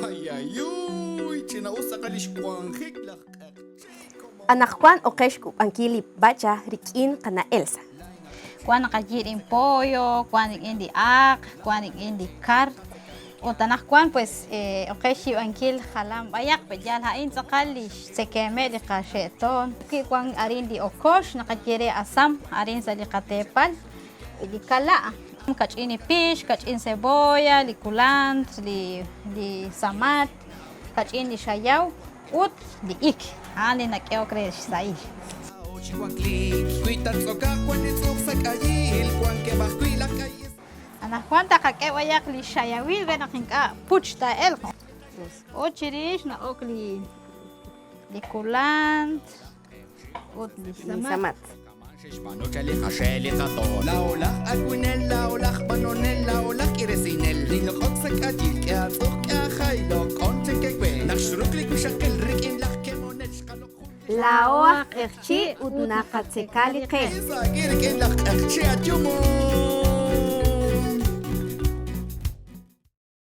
Ayayuy, ch'ina'us tz'aqal li xwanjik laj q'eqchi' komon. Anaqwan oqe xk'ub'ankil li bacha rik'in qana' Elsa. Wank naqayi' rik'in pollo, wank rik'in li aaq, wank rik'in li kar. Ut anaqwan pues oqe xyiib'ankil jalan b'ayaq, pe yaal a'in tz'aqal li xtzekemeb' li qaxe'toon. Wi' wank arin li okox naqaye re asam arin sa' li qateepal, li kala', kach'in li pix, kach'in cebolla, li kulantr, li li samat, kach'in li xayaw ut li ik, a'an li nak'ehok re xsahil. Anaqwan taqak'e b'ayaq li xayawil re naq ink'a' puch taa'elq. Ut chirix na'ok li li kulant ut li samat. Laa'o aj q'eqchi' ut naqatzeka li qe.